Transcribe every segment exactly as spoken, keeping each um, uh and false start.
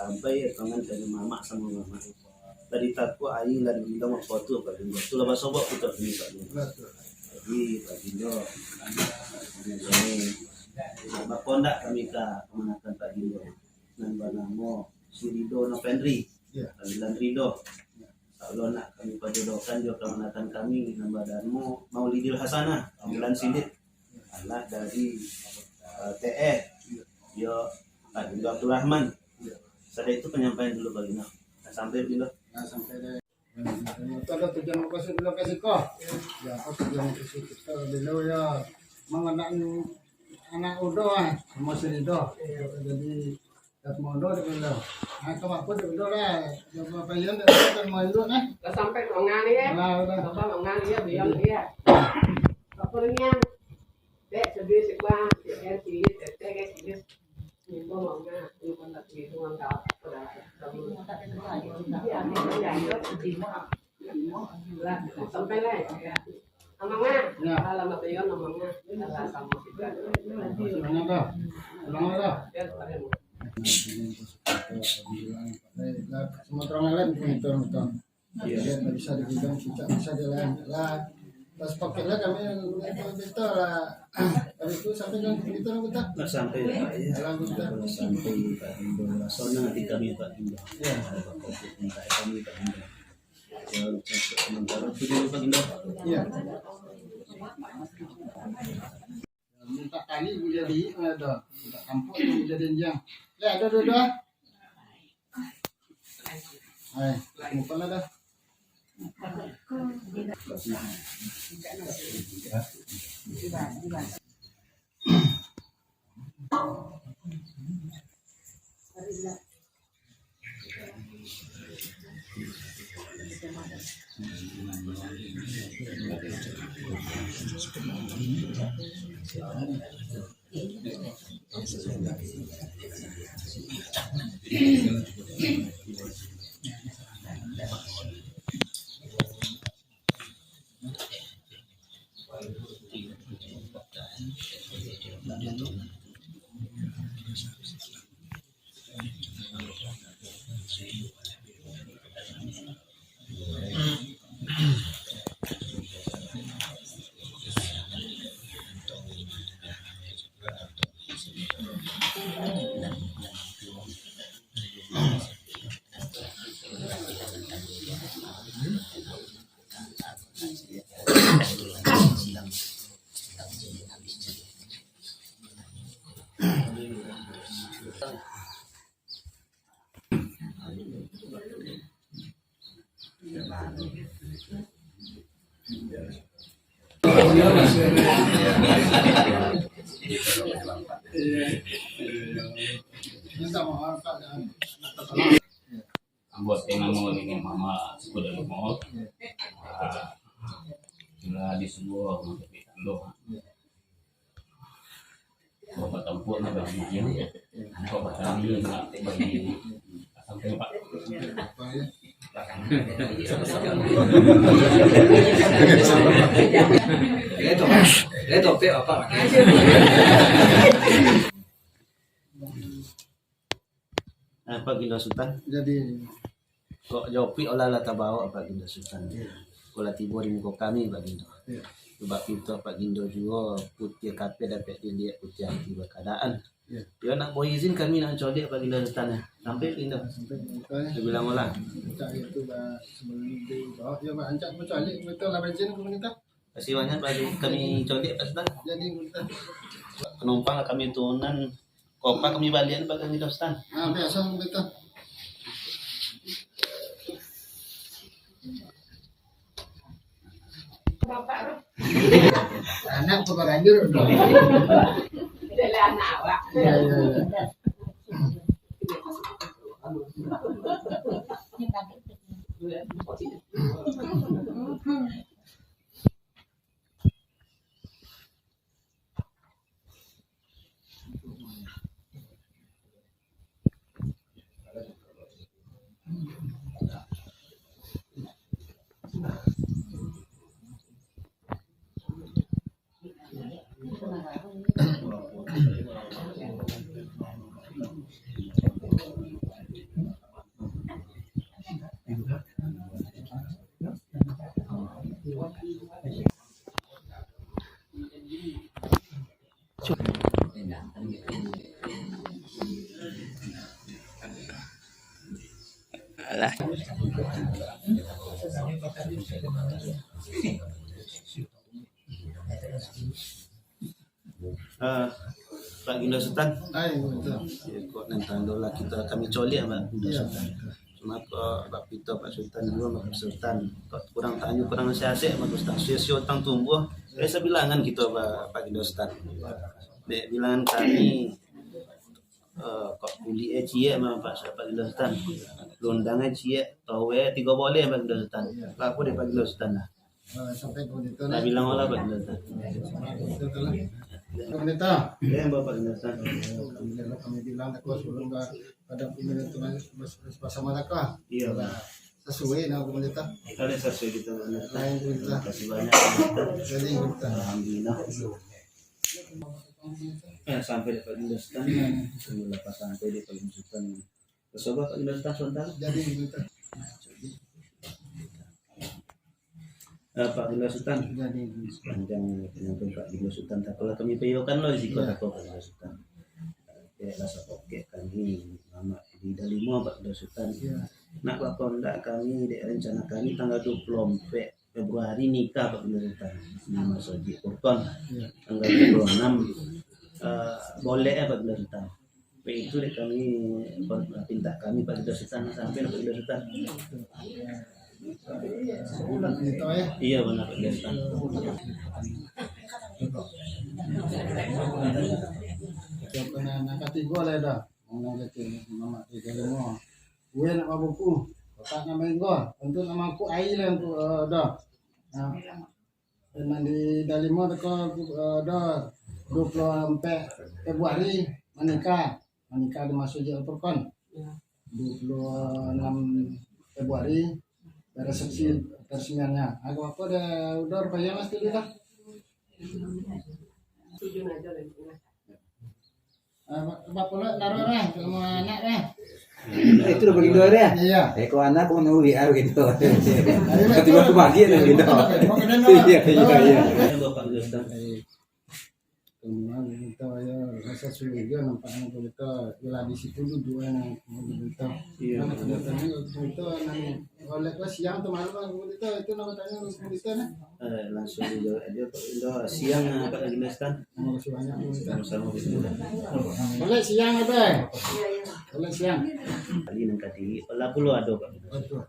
Sampai tangan dari mamak sama mamak. Dari takuak aia lah dibilang apa tu, Pak Gindo. Itulah basobok kita ni, Pak Gindo. Jadi, Pak Gindo, ini, bakondak kami ka kamanakan Pak Gindo. Nan banamo si Rido Novendri, Ya. Panggilan Rido. Ya. Insyaallah nak kami pajodohkan jo kamanakan kami, nan banamo Maulidil Hasanah, Panggilan Silit. Anak dari, eh, T E. Yo, Pak Gindo Abdul Rahman. Sadai itu panyampaian dulu, Pak Gindo. Nah, sampai, Pak Gindo. Nah, sampai deh. Itu ado tujuan lokasi, lokasi ko. Ya, apa tujuan lokasi kita dulu ya, manganakkan anak udo ah, sama si Rido. Jadi, dah mondo dek beliau. Nah, itu apa dek beliau lah. Berapa payun dek beliau kan mau induk nah. Dah sampai Tonga ni ya. Nah, udah. Bapak Tonga ni ya, beliau ni ya. Apa ni ya? Dek, sedih sih, Bang. Dek, kan, silit, dek, dek, kan, silit. Ini kok mau nggak? Ini kok nggak silit, Bang, nggak apa-apa, dah. Iya, iya, iya, iya. Lah, sampai lah, ya. Amang, ah. Ya. Alamat beliau, Amang, ah. Salah sama kita. Ulang dah. Ulang dah. Ya, sampai. Baik, lah, semua terang lain, betul, betul. Iya. Biar bisa dibilang cicak, bisa jalan lah. Pas pakai lah kami, kami itu lah. Habis itu sampai dengan kita, kita. Nggak sampai, Pak, ya. Alam kita. Nggak sampai, Pak Gindo. Sonang hati kami, Pak Gindo. Iya. Ada Pak Covid, minta kami, Pak Gindo. Ya, untuk sementara itu dulu, Pak Gindo. Iya. Minta tali buliah di, eh, dah. Minta tampuk tu buliah di anjang. Ya, ada, ada, ada. Hai, lupa lah dah. Ambo atas namo niniak mamak suku Danumo. Ah, lah disuruah mangecek tanduak. Bapak tampuak nak bagi dia. Bapak kami nak bagi sampai, Pak. Dia tu, dia tu, Pak, Pak. Nah, Pak Gindo Sutan. Jadi, kok jopik olah lah tabawok, Pak Gindo Sutan. Iya. Kok lah tibo di muko kami, Pak Gindo. Iya. Cubo pinto Pak Gindo juo, putiah kape dapek diliek, putiah ati bakadaan. Iya. Yo nak baizin kami nak coliak, Pak Gindo Sutan, ya. Sampai, Pak Gindo. Sampai, sampai. Lebih lamo lah. Minta itu lah sebelum di bawah, ya, Pak. Ancak bancoliak, betul lah, baizin ka pemerintah. Makasih banyak, Pak Haji. Kami coliak, Pak Sutan. Jadi, penumpang lah kami turunan, kopa kami balian, Pak Haji Sutan. Ah, biasa, betul. Bapak tu. Anak tu barajur tu. Dia lah anak awak. Ya, ya, ya. Lah. Ah, Pak Gindo Sutan. Ai, betul. Ya, kok nan tando lah kita kami coliak, Pak Gindo Sutan. Cuma kok Pak Pito, Pak Sutan dulu, Pak Sutan. Kok kurang tanyo, kurang nasihat, Pak Sutan. Sio-sio utang tumbuah. Eh, sabilangan kito, Pak, Pak Gindo Sutan. Dek bilangan kami, eh, kok kulik eh ciek mah, Pak, Pak Gindo Sutan. Londang eh ciek, towe tigo boleh, Pak Gindo Sutan. Apo dek Pak Gindo Sutan lah. Ah, sampai ka Pendeta lah. Bilang lah, Pak Pendeta. Pendeta lah. Pendeta. Ya, Bapak Pendeta. Alhamdulillah, kami bilang tak kuat sebelum ka-, pada Pendeta tu, mas-, mas-, mas-, bersama tak kuat. Iya, Pak. Sesuai dengan Pendeta. Kita ni sesuai kita, Pendeta. Lain Pendeta. Terima kasih banyak, Pendeta. Jadi, Pendeta. Alhamdulillah. Eh, sampai di Pak Pendeta. Alhamdulillah, pas sampai di Pak Pendeta. Coba Pak Pendeta sebentar. Jadi, Pendeta. Eh, Pak Gindo Sutan. Jadi, panjang penyampaian Pak Gindo Sutan. Tak apalah, kami payokan lo di siko. Iya. Tak apa, Pak Gindo Sutan. Oke, lah, sapokek kami, mamak di Dalimo, Pak Gindo Sutan. Iya. Nak bakondak kami, dek rencana kami tanggal dua puluh empat Februari nikah, Pak Gindo Sutan. Nama Soji Furqon. Iya. Tanggal dua puluh enam, eh, boleh, eh, Pak Gindo Sutan. Itu dek kami, pintak kami Pak Gindo Sutan, sampai Pak Gindo Sutan. Iya, bana, Pak Gindo Sutan. Siapa nan, nan katigo lah dah. Nan katigo, mamak tigo limo. Gue nak babuku. Kotak nama inggo. Untuk nama aku ai lah, untuk, eh, dah. Nah. Nan di Dalimo teko, eh, dah dua puluh empat Februari manikah. Manikah di Masjid Al Furqon. Iya. Dua puluh enam Februari resepsi peresmiannya. Agak apa dah udah bayar mas dulu lah. Tujuh aja lah. Ah, ba-, bapak lo naruh lah, kalau mau anak lah. Itu udah begitu dah. Iya. Eh, kau anak kau nunggu ya begitu. Tiba aku bagi dah begitu. Iya, iya, iya. Kemudian kita ya rasa curiga nampaknya kita ialah di situ duduk yang kita. Iya. Nah, kedatangan kita nanya, oleh kelas siang atau malam lah kita itu nama tanya kita nih. Eh, langsung dijawab aja, Pak Gindo. Siang, eh, Pak Gindo Sutan. Terima kasih banyak, Pak Gindo. Sama-sama, Pak Gindo. Boleh siang, Abah? Boleh siang. Kali nan kadiri, lah pulo ado, Pak Gindo. Betul.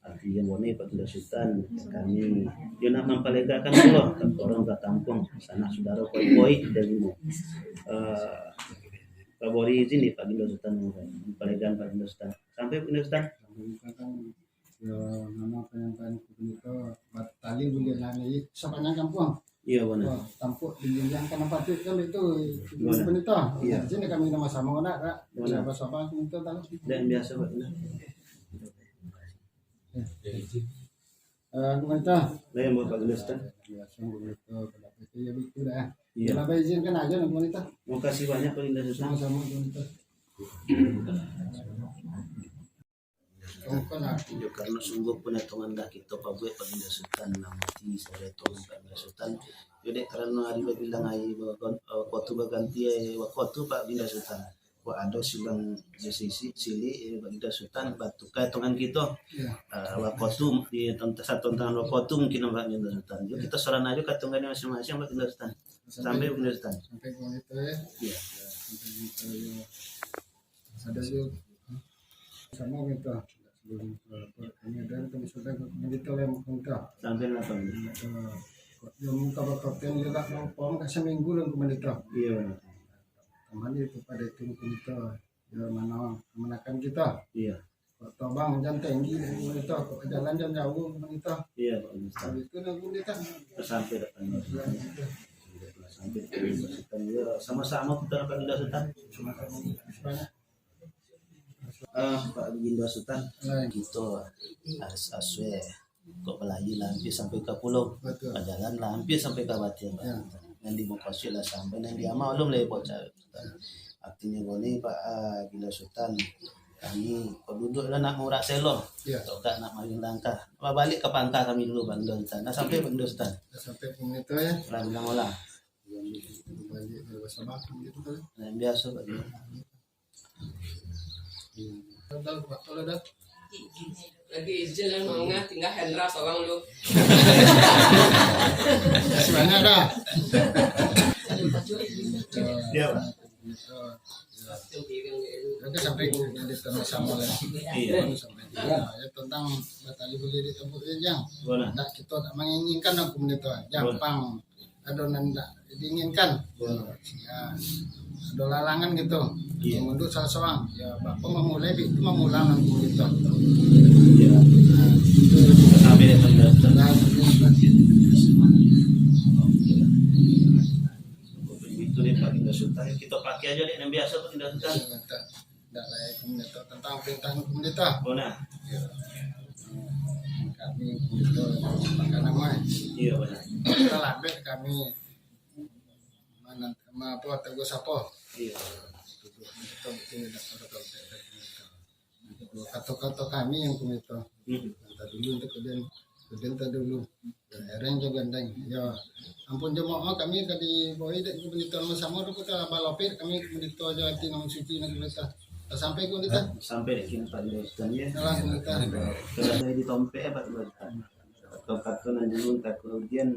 Artinya, boleh, Pak Gindo Sutan, kami, yo nak mampalegakan pulo, ka korong, ka kampuang, sanak sudaro, koi-koi, dari mo. Eh, kabori izin ni, Pak Gindo Sutan, mampalegakan Pak Gindo Sutan. Sampai, Pak Gindo Sutan. Yo, nama penyampaian Pendeta, batali bulian lagi sapanjang kampuang. Iya, bana. Wah, tampuk di yang kana patut kan itu, Pendeta. Iya. Jadi kami nama sama nak, Kak. Bana. Sama-sama Pendeta tahu. Dan biasa, Pak. Eh, Pendeta. Lah yang Bapak jelaskan. Ya, sungguh itu, pendapat itu ya betul dah. Iya. Kalau izinkan aja, Pendeta. Terima kasih banyak, Pak Pendeta. Sama-sama, Pendeta. Iyo, karano sungguh pun etongan dah kito pabuek, Pak Gindo Sutan, nan mati sabagai etongan Pak Gindo Sutan. Iyo, dek karano ari babilang ari, wakatu baganti ari, wakatu Pak Gindo Sutan. Wak ado silang jo sisi, sili, eh, Pak Gindo Sutan, batuka etongan kito. Iyo. Ah, wakatu, di ton-, satontangan wakatu mungkin Pak Gindo Sutan. Yo, kito sorana ajo ka etongan masing-masing, Pak Gindo Sutan. Sampai Pak Gindo Sutan. Sampai Pak Gindo, yo. Iyo. Sampai Pak Gindo, yo. Ada juga sama gitu. Sebelum, eh, ini ada yang sudah kita lah minta. Sampai lah, Pak. Minta, eh, yang minta berkapten juga, mau pom kasih minggu lah minta. Iya, benar. Kembali kepada itu minta, ya, mana, kemenakan kita. Iya. Kok tobang jangan tinggi minta, kok jalan jangan jauh minta. Iya, Pak Ustaz. Kalau itu nak minta. Sampai datang. Iya, minta. Sampai datang. Ya, sama-sama kita akan minta, Ustaz. Sama-sama. Eh, Pak Baginda Sutan, kito harus asuh, kok balayi lah hampir sampai ka pulau, bajalan lah hampir sampai ka Batian, Pak. Nan di mukasuik lah sampai, nan di ama alun lai bocah. Artinyo ko ni, Pak, ah, Baginda Sutan, kami kok duduak lah nak maurak selo, kok gak nak mayun langkah. Babalik ka pangka kami dulu, Baginda Sutan. Nah, sampai Baginda Sutan. Sampai pun itu ya. Lah bilang olah. Yang biasa, Pak. Iya. Tahu, tahu, Pak. Kalau dah. Lagi izin lah mangah, tinggal Hendra sorang lu. Masih banyak dah. Ya. Itu sampai di tengah sama lah. Iya. Sampai di, ya, tentang batali buli di tempat dia, Jang. Boleh. Ndak, kita tak menginginkan aku menito. Jang, boleh. Pang ado nan ndak diinginkan. Boleh. Ya. Ado lalangan gitu. Iya. Mundur salah seorang. Ya, bapa memulai, itu memulai nan gitu. Iya. Nah, itu. Sampai di tengah. Nah, itu. Itu deh, Pak Indah Sultan. Kita pakai aja deh, yang biasa tuh Indah Sultan. Iya, betul. Ndak layak komunito tentang perintah komunito. Bona. Iyo. Kami komunito makanan mah. Iyo, bona. Kita lambek kami mana, ma-, apa, tegur sapa. Iyo. Betul, betul, betul, betul, betul. Kato-kato kami yang komunito. Hmm. Minta dulu untuk kalian. Gandeng tadulu. Ereng jo gandeng. Yo. Ampun jo maoh kami ka dibawai dek komunito nan samo tu, ka balopek kami komunito jo ati nan suci nan kita. Sampai komunito. Sampai dek kini Pak Indah Sultan, ya. Salah komunito. Kalau dari di tompek, Pak Indah Sultan. Kato-kato nan dulu, entah kerugian,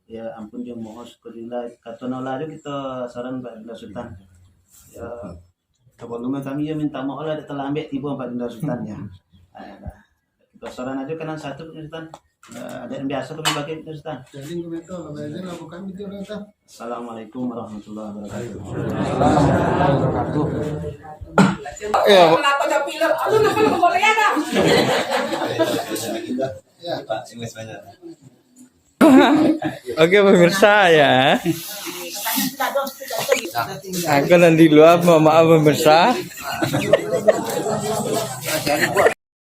ya ampun jo maoh, syukur lillah. Kato nan lah tu kita saran Pak Indah Sultan. Ya, sebelumnya kami ya minta maoh lah, dak talambek tibo Pak Indah Sultan, ya. Ayolah. Kita saran aja kanan satu, Sultan. Eh, ada yang biasa kami pakai, Sultan. Jadi, komunito, kalau izin lah bukan video, Sultan. Assalamualaikum warahmatullahi wabarakatuh. Waalaikumsalam warahmatullahi wabarakatuh. Ya. Kenapa tak pilih? Aduh, nak kalau boleh ya, dah. Ya. Pak, sini sebanyak. Oke, pemirsa, ya. Aku nan di lua, mohon maaf, pemirsa.